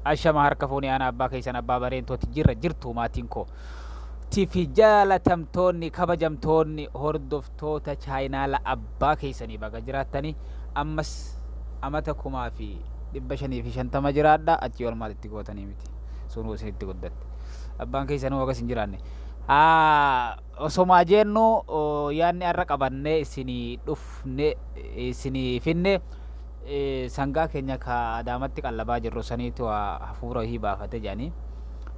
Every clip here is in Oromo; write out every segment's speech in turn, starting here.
Ashama harka fuunee ana abbaa keessan abbaa bareentooti jirra jirtu maatiin koo. Tifi jaalatamtoonni kabajamtoonni hordoftoota chaayinaala abbaa keessanii baga jiraattanii ammas amata 1550 jiraadha achii ol maal itti gootanii miti sunuu isinitti guddatte abbaan keessanuu hagas hin jiraanne. Osomaa jennu yaadni har'a qabannee isinii dhufne isinii finne sangaa keenya ka Adaamatti qallabaa jirru saniitu hafuura wahii baafate jedhanii.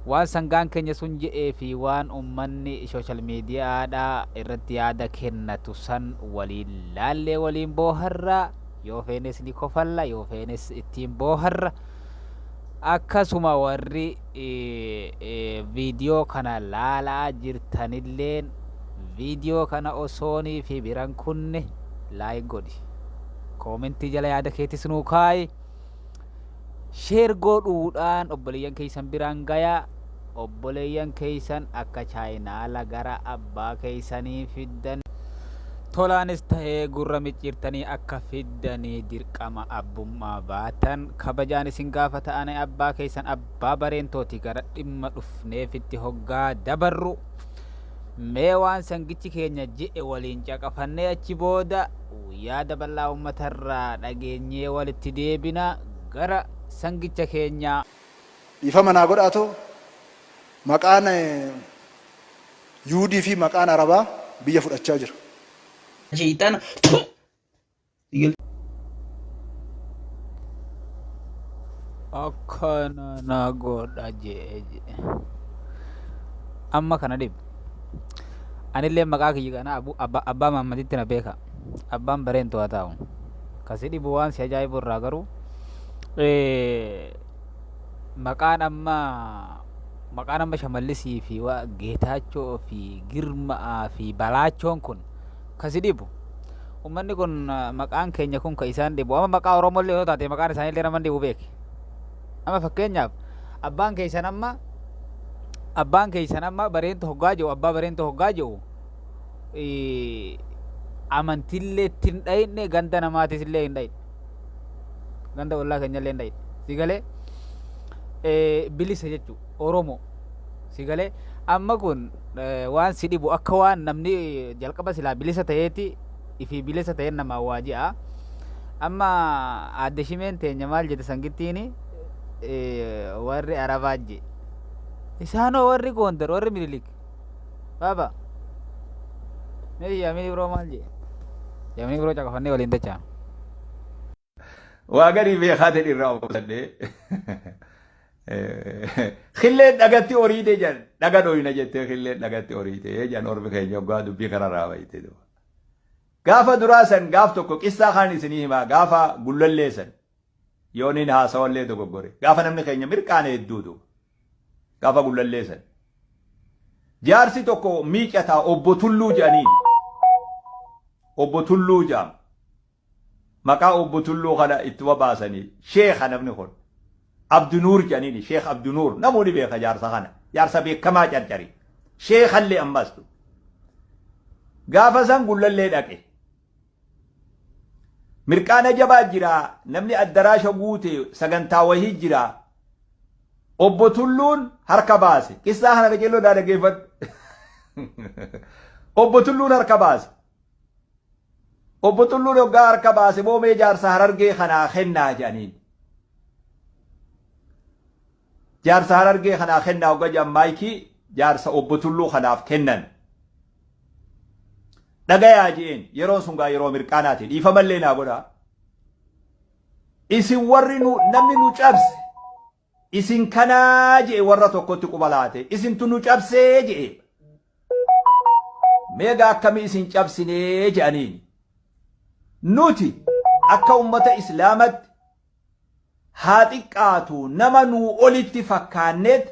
Waan sangaan keenya sun je'ee fi waan ummanni social miidiyaadha irratti yaada kennatu san waliin laallee waliin booharra, yoo feenes ni kofalla, yoo feenes ittiin booharra. Akkasuma warri viidiyoo kana laalaa jirtanilleen viidiyoo kana osoonii fi biran kunne like godhi. Koomentii jala yaada keetis nuu kaayi. Share godhuudhaan obboleeyyan keessan biraan gayaa. Obboleeyyan keessan akka chaayinaala gara abbaa keessanii fiddan. Tolaanis tahee gurra micciirtanii akka fiddanii dirqama abbummaa baatan kabajaan isin gaafata ani abbaa keessan abbaa bareentooti gara dhimma dhufneefitti hoggaa dabarru mee waan sangichi keenya je'e waliin caqafannee achi booda yaada bal'aa ummatarraa dhageenyee walitti deebina gara sangicha keenyaa. Dhiifama naa godhaatoo maqaan Yuudii fi maqaan Arabaa biyya fudhachaa jira. Sheyxaana. Akkana na godha je'e je'e. Amma kana dhibu. Anillee maqaa kiyya kana abbaa Mahammaditti na beeka. Abbaan bareentu haa taa'u. Kasi dhibu waan si ajaa'ibu irraa garuu maqaan amma Maqaan amma Shamallisii fi Geetaachoo fi Girma'aa fi Balaachoon kun ka si dhibu. Ummanni kun maqaan keenya kun ka isaan dhibu. Amma maqaa Oromoo illee yoo taate maqaan isaanii illee nama hin dhibu beeki. Amma fakkeenyaaf abbaan keessan amma abbaan keessan amma bareentu hoggaa jiru abbaa bareentu hoggaa jiru amantillee itti hin dhayinne ganda namaatis illee hin dhayinne. Ganda ollaa keenya illee hin dhayinne. Si galee? Bilisa jechuudha. Oromoo. Si galee amma kun waan si dhibu akka waan namni jalqaba silaa bilisa ta'eeti ifii bilisa ta'een namaa waa ji'a. Amma aadde Shimeen teenya maal jette sangittiini warri Arabaa je. Isaanoo warri Gondar warri Minilik. Baaba. Mee yaamini biroo maal jee? Yaamini biroo caqafannee waliin dachaa. Waa garii beekaa ta'e irraa obsadhee. Killeen dhagatti horiite jedhan dhaga dhoyna jettee killeen dhagatti horiite jedhan ormi keenya hoggaa dubbii kanarraa bayte. Gaafa duraa san gaaf tokko qissaa kaan isinii himaa gaafa gullallee san yooniin haasawallee dogoggore gaafa namni keenya mirqaane hedduutu gaafa gullallee san. Jaarsi tokko miicataa obbo Tulluu jedhaniin obbo Tulluu jedhama. Maqaa obbo Tulluu kana ittuma baasanii sheekha namni kun. Abdinuur jedhaniini Sheekh Abdinuur namuu ni beeka jaarsa kana. Jaarsa beekamaa carcari. Sheekhallee ammas. Gaafa san gullallee dhaqe. Mirqaana jabaa jira namni addaraasha guute sagantaa wahii jira. Obbo Tulluun harka baase. Qissaa kana qajeelloo daa dhaggeeffadhu. Obbo Tulluun harka baase. Obbo Tulluun hoggaa harka baase moo mee jaarsa Harargee kanaa kennaa jedhaniin. Jaarsa Harargee kanaa kennaa hogga jedhan maayikii jaarsa Obbo Tulluu kanaaf kennan. Dhagayaa je'een yeroon sun gaa yeroo mirqaanaati dhiifamallee naa godhaa. Isin warri nu namni nu cabse Isin kanaa je'e warra tokkotti quba laate. Isintu nu cabsee je'e. Meegaa akkamii isin cabsinee je'aniin. Nuti akka ummata Islaamatti haa xiqqaatu nama nuu olitti fakkaanneet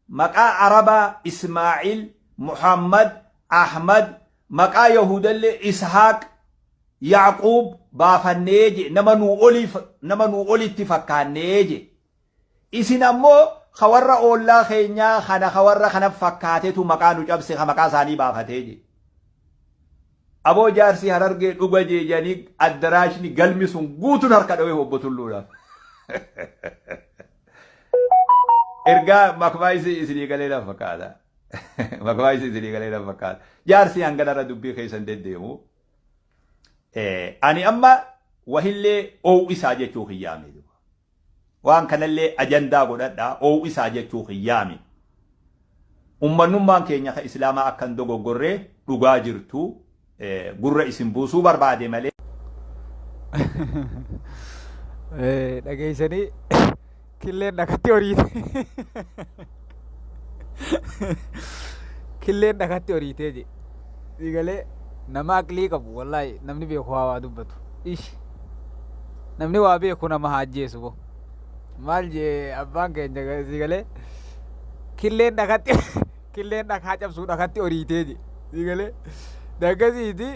maqaa Arabaa Ismaa'il, Muhammad, Ahmad, maqaa Yahuudallee Ishaaq, Yaaquub baafannee je'e nama nuu olii nama nuu olitti fakkaannee je'e. Isin ammoo ka warra oollaa keenyaa kana ka warra kana fakkaatetu maqaa nu cabse ka maqaa isaanii baafatee jee. Aboo jaarsi Harargee dhuga jee jedhanii addaraashni galmi sun guutuun harka dhawee obbo Tulluudhaaf. Ergaa makmaayisi isinii galee na fakkaata. Makmaayisi isinii galee na fakkaata. Jaarsi hanganarra dubbii keessan deddeemu. Ani amma wahillee oowisaa jechuu kiyyaami. Waan kanallee ajandaa godhadhaa oowisaa jechuu kiyyaami. Ummannummaan keenya ka Islaamaa akka hin dogoggorree dhugaa jirtu gurra isin buusuu barbaade malee. Dhageessanii killeen dhakatti horiite. Killeen dhakatti horiitee je. Siigalee nama aqlii qabu wallaahi namni beeku haa waa dubbatu. Ish. Namni waa beeku nama haa ajjeesu bo. Maal jee abbaan keenya siigalee killeen dhakatti killeen dhakaa cabsuu dhakatti horiitee je. Siigalee daggasiiti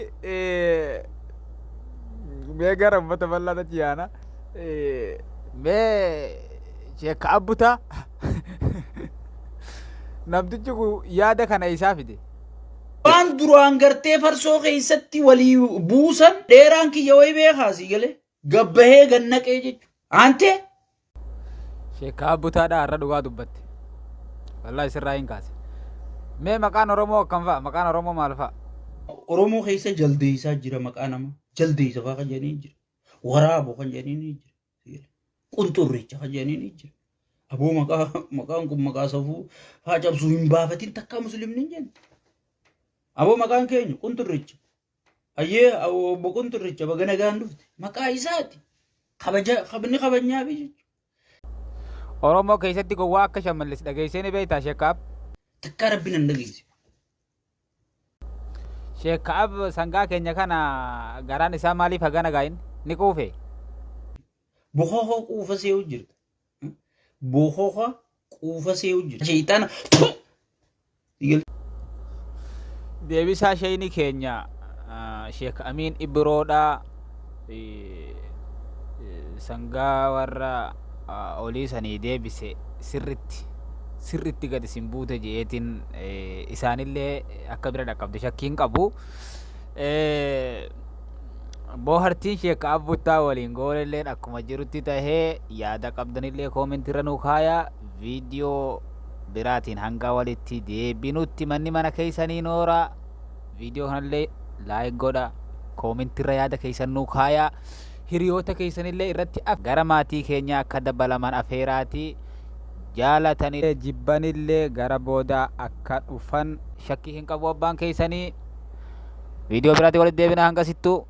mee gara uummata bal'aa achi yaana. Mee sheekka abbutaa namtichi kun yaada kana isaa fide. Waan duraan gartee farsoo keessatti walii buusan dheeraan kiyya wayi beekaa sii galee gabbahee gannaqee jechuudha. Aantee Sheekka abbutaadha har'a dhugaa dubbatte. Wallaahi sirraa hin kaase. Mee maqaan Oromoo akkam fa'a? Maqaan Oromoo maal fa'a? Oromoo keessa jaldeessaa jira maqaa nama jaldeessa fa'aa kan jedhanii jira. Waraabo kan jedhanii jira. Qunxurricha kan jedhanii jira. Aboo maqaa maqaan kun maqaa safuu fa'aa cabsuu hin baafatin takkaa muslimni hin jenne. Aboo maqaan keenya qunxurricha. Ayyee obbo qunxurricha baga nagaan dhufte. Maqaa isaati. Kabaja kabni kabajnaa fi jechuudha. Oromoo keessatti gowwaa akka Shamallis dhageessee ni beektaa Sheekka Ab? Takkaa rabbi nan dhageesse. Sheekka Ab sangaa keenya kana garaan isaa maaliif hagana gaayin? Ni quufe? Bokoka quufa see'u jirta. Bokoka quufa see'u jirta. Shayxaana. Deebisaa sheeyni keenya Sheek Amiin Ibroodha. Sangaa warra olii sanii deebise sirritti sirritti gad isin buute je'eetiin isaanillee akka bira dhaqqabde shakkiin qabu. Boohartiin Sheek Abbuttaa waliin goolelleen akkuma jirutti tahee yaada qabdanillee koomentirra nuu kaayaa viidiyoo biraatiin hanga walitti deebinutti manni mana keessanii nooraa viidiyoo kanallee like godha koomentirra yaada keessan nuu kaayaa hiriyoota keessanillee irratti gara maatii keenyaa akka dabalaman afeeraatii jaalatanii jibbanillee gara boodaa akka dhufan shakkii hin qabu abbaan keessanii viidiyoo biraatiin walitti deebina hangasittuu.